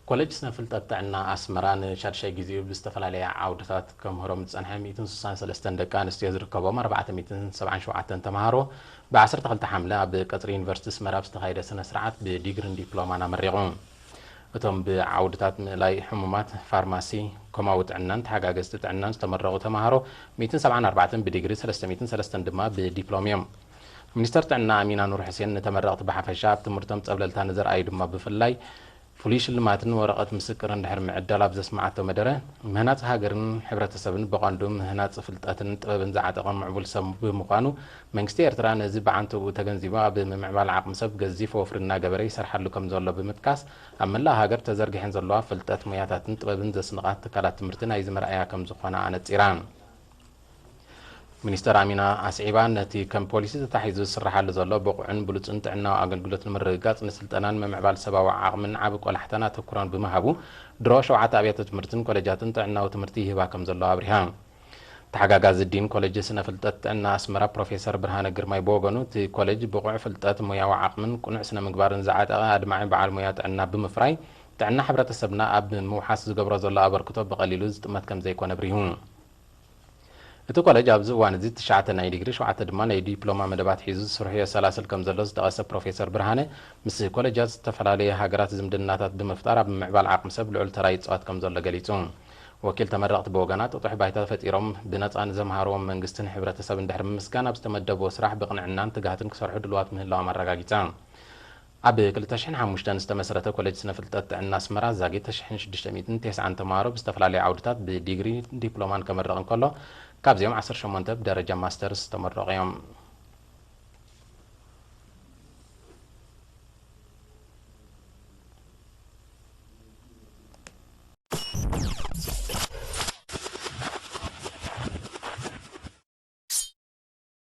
ኮሌጅ ስነ ፍልጠት ጥዕና ኣስመራ ንሻድሻይ ግዜኡ ብዝተፈላለየ ዓውድታት ከምህሮም ዝጸንሐ ሚእትን ስሳን ሰለስተን ደቂ ኣንስትዮ ዝርከቦም ኣርባዕተ ሚእትን ሰብዓን ሸውዓተን ተምሃሮ ብ12 ሓምለ ኣብ ቀጽሪ ዩኒቨርሲቲ ኣስመራ ብዝተኻየደ ስነ ስርዓት ብዲግሪን ዲፕሎማን ኣመሪቑ። እቶም ብዓውድታት ምእላይ ሕሙማት፣ ፋርማሲ፣ ኮማዊ ጥዕናን ተሓጋገዝቲ ጥዕናን ዝተመረቑ ተምሃሮ ሚእትን ሰብዓን ኣርባዕተን ብዲግሪ፣ ሰለስተ ሚእትን ሰለስተን ድማ ብዲፕሎም እዮም። ሚኒስተር ጥዕና ኣሚና ኑር ሕሴን ንተመረቕቲ ብሓፈሻ ኣብ ትምህርቶም ጸብለልታ ንዘርኣዩ ድማ ብፍላይ ፍሉይ ሽልማትን ወረቐት ምስክርን ድሕሪ ምዕዳል ኣብ ዘስምዓቶ መደረ፣ ምህናጽ ሃገርን ሕብረተሰብን ብቐንዱ ምህናጽ ፍልጠትን ጥበብን ዝዓጠቐ ምዕቡል ሰብ ብምዃኑ መንግስቲ ኤርትራ ነዚ ብዓንተብኡ ተገንዚቡ ኣብ ምምዕባል ዓቕሚ ሰብ ገዚፍ ወፍሪ እናገበረ ይሰርሓሉ ከም ዘሎ ብምጥቃስ፣ ኣብ መላእ ሃገር ተዘርጊሐን ዘለዋ ፍልጠት ሞያታትን ጥበብን ዘስንቓ ትካላት ትምህርቲ ናይዚ መርኣያ ከም ዝኾና ኣነጺራ። ሚኒስተር ኣሚና ኣስዒባ፣ ነቲ ከም ፖሊሲ ተታሒዙ ዝስርሓሉ ዘሎ ብቑዕን ብሉጽን ጥዕናዊ ኣገልግሎት ንምርግጋጽ ንስልጠናን ምምዕባል ሰብኣዊ ዓቕምን ዓቢ ቆላሕታን ኣተኩሮን ብምሃቡ ድሮ ሸውዓተ ኣብያተ ትምህርትን ኮሌጃትን ጥዕናዊ ትምህርቲ ይህባ ከም ዘሎ ኣብሪሃ። ተሓጋጋዚ ዲን ኮሌጅ ስነ ፍልጠት ጥዕና ኣስመራ ፕሮፌሰር ብርሃነ ግርማይ ብወገኑ፣ እቲ ኮሌጅ ብቑዕ ፍልጠት፣ ሞያዊ ዓቕምን ቅኑዕ ስነ ምግባርን ዝዓጠቐ ኣድማዒ በዓል ሞያ ጥዕና ብምፍራይ ጥዕና ሕብረተሰብና ኣብ ምውሓስ ዝገብሮ ዘሎ ኣበርክቶ ብቐሊሉ ዝጥመት ከም ዘይኮነ ኣብሪሁ። እቲ ኮለጅ ኣብዚ እዋን እዚ ትሽዓተ ናይ ዲግሪ፣ ሸውዓተ ድማ ናይ ዲፕሎማ መደባት ሒዙ ዝስርሑ የሰላስል ከም ዘሎ ዝጠቐሰ ፕሮፌሰር ብርሃነ፣ ምስ ኮለጃት ዝተፈላለየ ሃገራት ዝምድናታት ብምፍጣር ኣብ ምምዕባል ዓቕሚ ሰብ ልዑል ተራ ይጻወት ከም ዘሎ ገሊጹ። ወኪል ተመረቕቲ ብወገና፣ ጥጡሕ ባይታ ፈጢሮም ብነጻ ንዘምሃርዎም መንግስትን ሕብረተሰብን ድሕሪ ምምስጋን፣ ኣብ ዝተመደብዎ ስራሕ ብቕንዕናን ትግሃትን ክሰርሑ ድልዋት ምህላዎም ኣረጋጊጻ። ኣብ ክልተ ሽሕን ሓሙሽተን ዝተመስረተ ኮሌጅ ስነ ፍልጠት ጥዕና ኣስመራ ዛጊት ሽሕን ሽዱሽተ ሚእትን ተስዓን ተምሃሮ ብዝተፈላለዩ ዓውድታት ብዲግሪ ዲፕሎማን ከመርቕ እንከሎ፣ ካብዚኦም ዓሰርተ ሸሞንተ ብደረጃ ማስተርስ ዝተመረቑ እዮም።